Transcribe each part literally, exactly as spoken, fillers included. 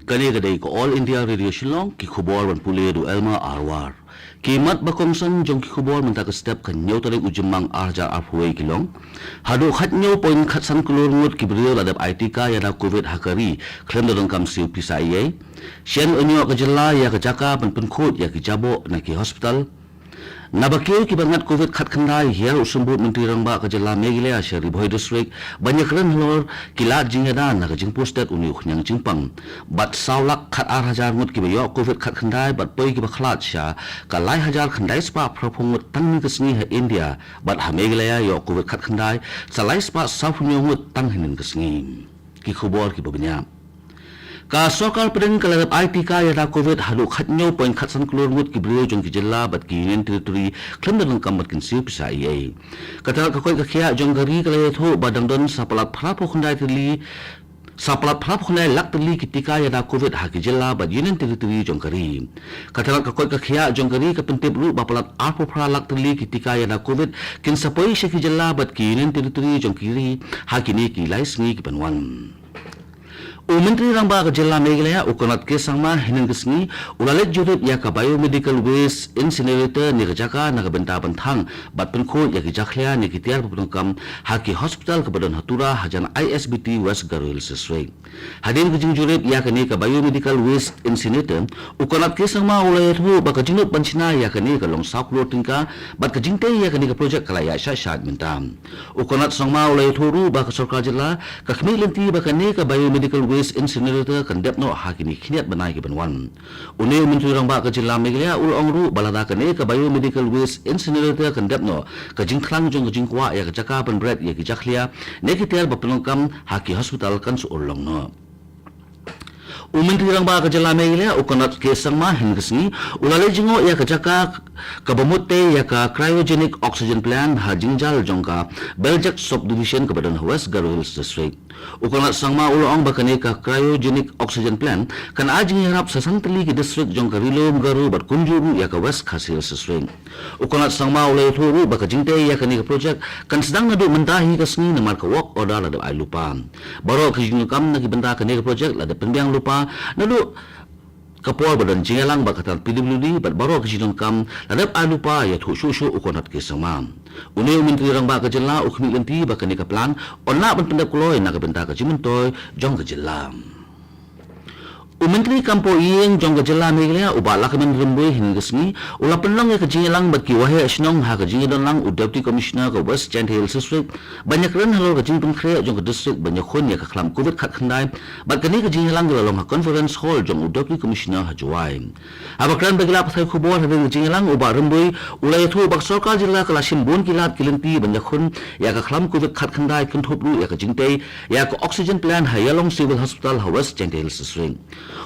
Kane ka dei ka All India Radio Shillong, ki khubor ban pule da u Elma Arwar. Ki mat ba kongsan jong ki khubor mynta ka step ka hynñiew tarik u Jymmang ar hajar arphew wei ki long: Haduh khathynñiew point khatsan klur ngut ki briew la dep ai tika ïada Covid ha ka ri khlem da donkam siew pisa ei ei. Shen ïoh ka jylla ïa ka jaka ban pynkhuid ïa ki jaboh na ki hospital. Naba kiew kiba ngat Covid khatkhyndai, hiar u Symbud Myntri Rangbah ka jylla Meghalaya sha Ri Bhoi District ban ïakren halor ki lad jingïada na ka jingposted une u khñiang jingpang. Bad saw lak khatar hajar ngut kiba ïoh Covid khatkhyndai bad poi kiba khlad sha ka lai hajar khyndai spah phra phew ngut tang hynnin ka sngi ha India. Bad ha Meghalaya ïoh Covid khatkhyndai sa lai spah saw phew hynñiew ngut tang hynnin ka sngi. Ki khubor kiba bniah. Ka sorkar pdeng ka la dep ai tika ïada Covid haduh khathynñiew point khatsan klur ngut ki briew jong ki jylla bad ki Union Territory khlem da donkam ban kynsiew pisa ei ei. Ka tnat ka koit ka khiah jong ka ri ka la ïathuh ba dang don sa palat phra phew khyndai tylli, sa palat phra phew khyndai lak tylli ki tika ïada Covid ha ki jylla bad Union Territory jong ka ri. Ka tnat ka koit ka khiah jong ka ri ka pyntip ruh ba palat arphew phra lak tylli ki tika ïada Covid kin sa poi sha ki jylla bad ki Union Territory jong ka ri ha kine ki lai sngi ki ban wan. U Myntri Rangbah ka jylla Meghalaya, u Conrad K Sangma, hynnin ka sngi u la leit jurip ïa ka Biomedical Waste Incinerator ne ka jaka na ka bynta ban thang bad pynkhuid ïa ki jakhlia ne ki tiar ba pyndonkam ha ki hospital kaba don ha Tura hajan I S B T West Garo Hills District. Hadien ka jingjurip ïa kane ka Biomedical Waste Incinerator, u Conrad K Sangma u la ïathuh ba ka jinglut ban shna ïa kane ka long saw klur tyngka bad ka jingtei ïa kane ka project ka la ïaid shait shait mynta. U Conrad Sangma u la ïathuh ruh ba ka sorkar jylla ka khmih lynti ba kane ka Biomedical Waste Incinerator kan dep noh ha kine ki khyndiat bnai ki ban wan. Une u Myntri Rangbah ka jylla Meghalaya u la ong ruh ba lada kane ka Biomedical Waste Incinerator kan dep noh, ka jingthrang jong ka jingkwah ïa ka jaka ban bret ïa ki jakhlia ne ki tiar ba pyndonkam ha ki hospital kan sa urlong noh. U Myntri Rangbah ka jylla Meghalaya, u Conrad K Sangma, hynnin ka sngi u la leit jngoh ïa ka jaka kaba mut tei ïa ka Cryogenic Oxygen Plant ha jingjal jong ka Beljak Subdivision kaba don ha West Garo Hills District. U Conrad Sangma u la ong ba kane ka Cryogenic Oxygen Plant kan ai jingïarap sha san tylli ki district jong ka Ri Lum Garo bad kumjuh ruh ïa ka West Khasi Hills District. U Conrad Sangma u la ïathuh ruh ba ka jingtei ïa kane ka project kan sdang naduh mynta hi ka sngi namar ka work order la dep ai lypa. Baroh ki jingdonkam na ki bynta kane ka project la dep pynbiang lypa naduh ka por ba don jingïalang bad ka tnat P W D bad baroh ki jingdonkam la dep ai lypa, ïathuh shuh shuh u Conrad K Sangma. Une u Myntri Rangbah ka jylla u khmih lynti ba kane ka plant yn lah ban pyndep kloi na ka bynta ka jingmyntoi jong ka jylla. U Myntri Kam Pohïing jong ka jylla Meghalaya, u Bah Lahkmen Rymbui, hynnin ka sngi u la pynlong ïa ka jingïalang bad ki waheh shnong ha ka jingïadonlang u Deputy Commissioner ka West Jaintia Hills District ban ïakren halor ka jingpynkhreh jong ka district ban ïakhun ïa ka khlam Covid khatkhyndai. Bad kane ka jingïalang ka la long ha Conference Hall jong u Deputy Commissioner ha Jowai. Haba kren bad ki lad pathai khubor hadien ka jingïalang, u Bah Rymbui u la ïathuh ba ka sorkar jylla ka la shim bun ki lad ki lynti ban ïakhun ïa ka khlam Covid khatkhyndai, kynthup ruh ïa ka jingtei ïa ka oxygen plant ha Ïalong Civil Hospital ha West Jaintia Hills District.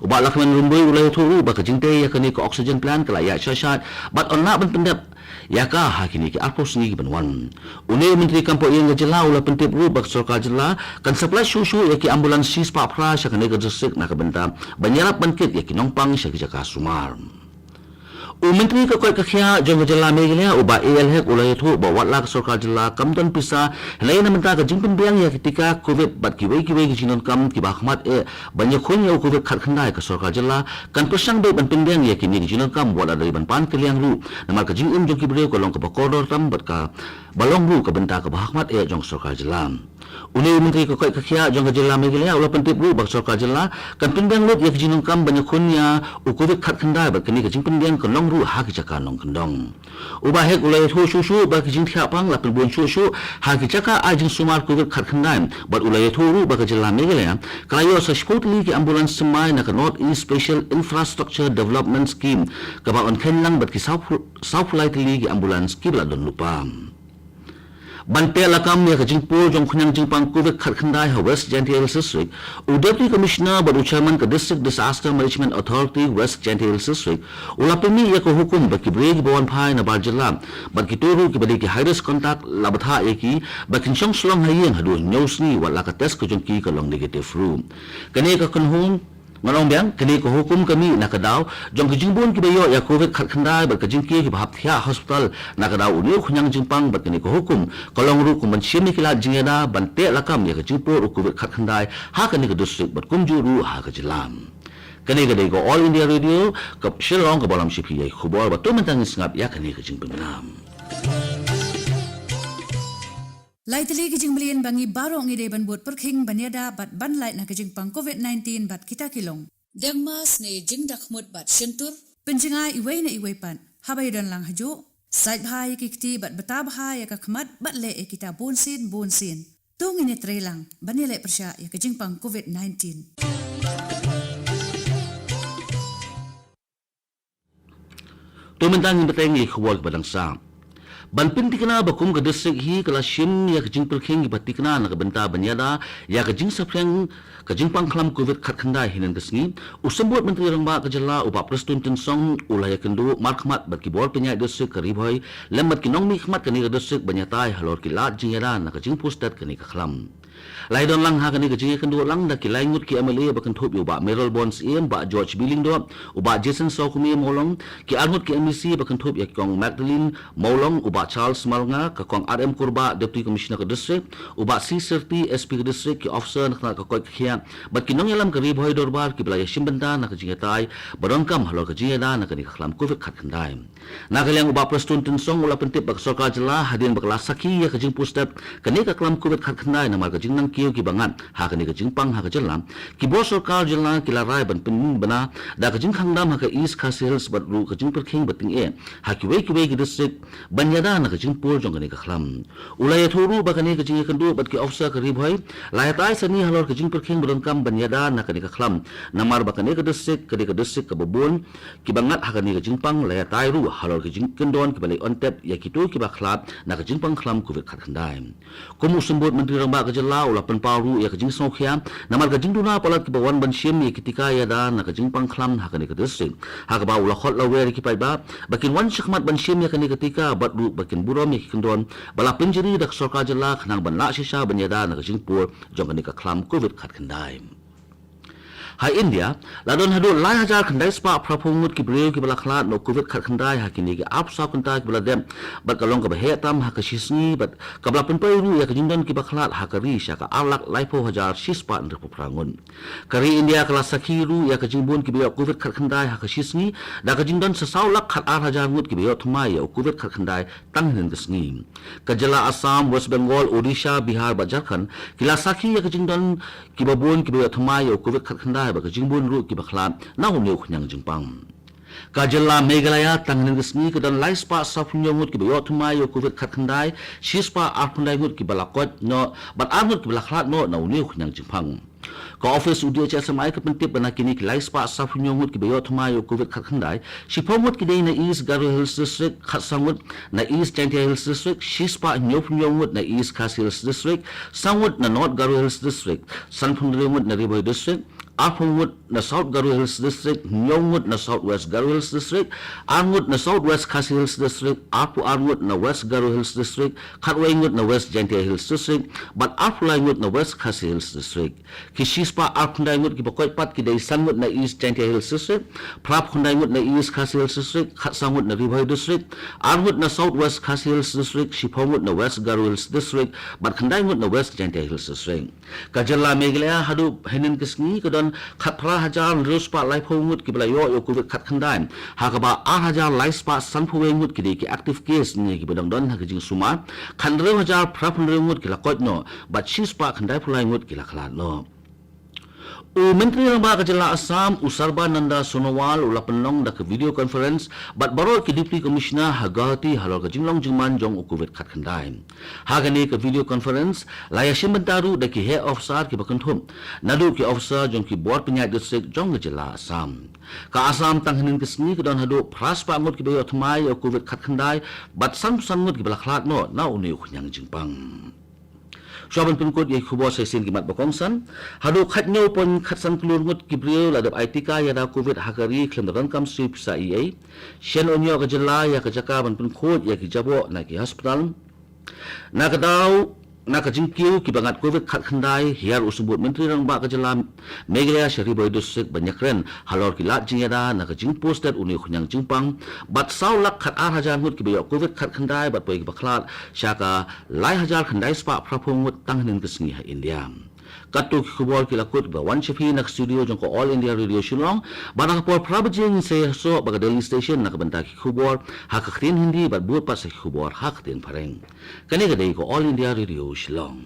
U Bah Lahkmen Rymbui u la ïathuh ruh ba ka jingtei ïa kane ka oxygen plant ka la ïaid shait shait bad yn lah ban pyndep ïa ka ha kine ki arphew sngi ki ban wan. Une u Myntri Kam Pohïing ka jylla u la pyntip ruh ba ka sorkar jylla kan supply shuh shuh ïa ki ambulance shispah phra sha kane ka district na ka bynta ban ïarap ban kit ïa ki nongpang sha ki jaka sumar. U Myntri ka koit ka khiah jong ka jylla Meghalaya, u Bah A L Hek, u la ïathuh ba wat la ka sorkar jylla kam don pisa hynrei na bynta ka jingpynbiang ïa ki tika Covid bad kiwei kiwei ki jingdonkam kiba ha khmat eh ban ïakhun ïa u Covid khatkhyndai, ka sorkar jylla kan pyrshang beit ban pynbiang ïa kine ki jingdonkam wat la dei ban pan kylliang ruh namar ka jingim jong ki briew ka long kaba kordor tam bad kaba long ruh ka bynta kaba ha khmat eh jong ka sorkar jylla. Une u Myntri ka koit ka khiah jong ka jylla Meghalaya u la pyntip ruh ba ka sorkar jylla kan pynbiang lut ïa ki jingdonkam ban ïakhun ïa u Covid khatkhyndai bad kane ka jingpynbiang kan long ruh ha ki jaka nongkyndong. U Bah Hek u la ïathuh shuh shuh ba ki jingthiah pang la pynbun shuh shuh ha ki jaka ai jingsumar Covid khatkhyndai bad u la ïathuh ruh ba ka jylla Meghalaya ka la ïoh sa shiphew tylli ki ambulance thymmai na ka North East Special Infrastructure Development Scheme kaba yn kheiñ lang bad ki saw phew, saw phew lai tylli ki ambulance kiba la don lypa. Ban teh lakam ïa ka jingpur jong u khñiang jingpang Covid khatkhyndai ha West Jaintia Hills District, u Deputy Commissioner bad u Chairman ka District Disaster Management Authority West Jaintia Hills District u la pynmih ïa ka hukum ba ki briew kiba wan phai na bar jylla bad kito ruh kiba dei ki high risk contact la bthah ïa ki ba kin shong shlong ha ïing haduh hynñiew sngi wat la ka test ka jong ki ka long negative ruh. Kane ka kynhun Ngan ong biang, kane ka hukum ka mih na ka daw jong ka jingbun kiba ïoh ïa Covid khatkhyndai bad ka jingkiew kiba hap thiah hospital na ka daw une u khñiang jingpang bad kane ka hukum ka long ruh kum ban shim ïa ki lad jingïada ban teh lakam ïa ka jingpur u Covid khatkhyndai ha kane ka district bad kumjuh ruh ha ka jylla. Kane ka dei ka All India Radio, ka Shillong, kaba lam sha phi ïa ki khubor, bad to mynta ngin sngap ïa kane ka jingpynbna. Lai tylli ki jingmlien ba ngi baroh ngi dei ban bud pyrkhing ban ïada bad ban lait na ka jingpang covid nineteen bad kita ki long: dengmas ne jingdakhmut bad shyntur, pynjngai iwei na iwei pat haba ïadon lang hajuh, sait bha ïa ki kti bad bta bha ïa ka khmat bad leh ïa kita bunsien bunsien. To ngin ïatreilang ban ïaleh pyrshah ïa ka jingpang covid nineteen. To mynta ngin bteng ïa ki khubor kiba dang sah. Ban pynthikna ba kum ka district hi ka la shim ïa ka jingpyrkhing kiba thikna na ka bynta ban ïada ïa ka jingsaphriang ka jingpang khlam covid khatkhyndai hynnin ka sngi, u Symbud Myntri Rangbah ka jylla u Bah Prestone Tynsong u la ïakynduh markhmat bad ki bor pynïaid district ka Ri Bhoi lem bad ki nongmihkhmat kane ka district ban ïatai halor ki lad jingïada na ka jingpustet kane ka khlam. La ïadon lang ha kane ka jingïakynduh lang da ki lai ngut ki M L A ba kynthup ïa u Bah Mayralborn Syiem, Bah George B Lyngdoh, u Bah Jason Sawkmie Mawlong, ki ar ngut ki M D C ba kynthup ïa ka Kong Magdalene Mawlong, u Bah Charles Marngar, ka Kong R M Kurbah, Deputy Commissioner ka District, u Bah C Syrti, S P ka District, ki officer na ka koit ka khiah bad ki nongïalam ka Ri Bhoi Dorbar kiba la ïashim bynta na ka jingïatai ba donkam halor ka jingïada na kane ka khlam covid khatkhyndai. Na ka liang u Bah Prestone Tynsong u la pyntip ba ka sorkar jylla hadien ba ka la sakhi ïa ka jingpustet kane ka khlam covid khatkhyndai namar ka jingnang kiew kiba ngat ha kane ka jingpang ha ka jylla, ki bor sorkar jylla ki la rai ban pynbna da ka jingkhang dam ha ka East Khasi Hills bad ruh ka jingpyrkhing ba tyngeh ha kiwei kiwei ki district ban ïada na ka jingpur jong kane ka khlam. U la ïathuh ruh ba kane ka jingïakynduh bad ki officer ka Ri Bhoi la ïatai sani halor ka jingpyrkhing ba donkam ban ïada na kane ka khlam namar ba kane ka district ka dei ka district kaba bun kiba ngat ha kane ka jingpang, la ïatai ruh halor ka jingkyndon kiba la ïoh tep ïa kito kiba khlad na ka jingpang khlam covid khatkhyndai. Kum u Symbud Myntri Rangbah ka jylla u la pynpaw ruh ïa ka jingsngewkhia namar ka jingduna palat kiba wan ban shim ïa ki tika ïada na ka jingpang khlam ha kane ka district, ha kaba u la khot lawer ïa ki paidbah ba kin wan shakhmat ban shim ïa kane ka tika bad ruh ba kin burom ïa ki kyndon ba la pynjri da ka sorkar jylla khnang ban lah shisha ban ïada na ka jingpur jong kane ka khlam covid khatkhyndai. Ha India la don haduh lai hajar khyndai spah phra phew ngut ki briew kiba la khlad noh covid khatkhyndai ha kine ki arphew saw kynta kiba la dep bad ka long kaba heh tam ha ka shi sngi bad kaba la pynpoi ruh ïa ka jingdon kiba khlad ha ka ri sha ka ar lak laiphew hajar shi spah hynriewphew phra ngut. Ka ri India ka la sakhi ruh ïa ka jingbun kiba ïoh covid khatkhyndai ha ka shi sngi da ka jingdon sa saw lak khat ar hajar ngut kiba ïoh thymmai ïa u covid khatkhyndai tang hynnin ka sngi. Ka jylla Assam, West Bengal, Odisha, Bihar bad Jharkhand ki la sakhi ïa ka jingdon kiba bun kiba ïoh thymmai ïa u covid khatkhyndai bad ka jingbun ruh kiba khlad na une u khñiang jingpang. Ka jylla Meghalaya tang hynnin ka sngi ka don lai spah saw phew hynñiew ngut kiba ïoh thymmai ïa u covid khatkhyndai, shi spah arphew khyndai ngut kiba la koit noh bad ar ngut kiba la khlad noh na une u khñiang jingpang. Ka office u D H S M I ka pyntip ba na kine ki lai spah saw phew hynñiew ngut kiba ïoh thymmai ïa u covid khatkhyndai, shiphew ngut ki dei na East Garo Hills District, khatsaw ngut na East Jaintia Hills District, shi spah hynñiew phew hynñiew ngut na East Khasi Hills District, saw ngut na North Garo Hills District, sanphew hynriew ngut na Ri Bhoi District, arphew ngut na South Garo Hills District, hynñiew ngut na South West Garo Hills District, ar ngut na South West Khasi Hills District, arphew ar ngut na West Garo Hills District, khatwei ngut na West Jaintia Hills District bad arphew lai ngut na West Khasi Hills District. Ki shi spah arphew khyndai ngut kiba koit pat ki dei san ngut na East Jaintia Hills District, phra phew khyndai ngut na East Khasi Hills District, khatsaw ngut na Ri Bhoi District, ar ngut na South West Khasi Hills District, shiphew ngut na West Garo Hills District bad khyndai ngut na West Jaintia Hills District. Ka jylla Meghalaya haduh hynnin ka sngi ka don khatphra hajar hynriew spah laiphew ngut kiba la ïoh ïa u covid khatkhyndai, ha kaba ar hajar lai spah sanphew wei ngut ki dei ki active case ne kiba dang don ha ka jingsumar, khathynriew hajar phraphew hynriew ngut ki la koit noh bad shi spah khyndaiphew lai ngut ki la khlad noh. U Myntri Rangbah ka jylla Assam u Sarbananda Sonowal u la pynlong da ka video conference bad baroh ki Deputy Commissioner ha Guwahati halor ka jinglong jingman jong u covid khatkhyndai. Ha kane ka video conference la ïashim bynta ruh da ki heh officer kiba kynthup naduh ki officer jong ki bor pynïaid district jong ka jylla Assam. Ka Assam tang hynnin ka sngi ka don haduh phra spah ngut kiba ïoh thymmai ïa u covid khatkhyndai bad sanphew san ngut kiba la khlad noh na une u khñiang jingpang. Shuwa ban pynkut ïa ki khubor sa shisien ki mat ba kongsan. Haduh khathynñiew point khatsan klur ngut ki briew la dep ai tika ïada covid ha ka ri khlem da donkam sui pisa ei ei. Shen ong ïoh ka jylla ïa ka jaka ban pynkhuid ïa ki jaboh na ki hospital. Na ka daw na ka jingkiew kiba ngat covid khatkhyndai, hiar u Symbud Myntri Rangbah ka jylla Meghalaya sha Ri Bhoi District ban ïakren halor ki lad jingïada na ka jingpustet une u khñiang jingpang bad saw lak khat ar hajar ngut kiba ïoh covid khatkhyndai bad poi kiba khlad sha ka lai hajar khyndai spah phraphew ngut tang hynnin ka sngi ha India. Katto ki khubor ki la kut, ba wan sha phi na ka studio jong ka All India Radio Shillong. Bad ha ka por phra baje ngin sa ïasoh bad ka Delhi Station na ka bynta ki khubor ha ka ktien Hindi bad bud pat sa ki khubor ha ka ktien Phareng. Kane ka dei ka All India Radio Shillong.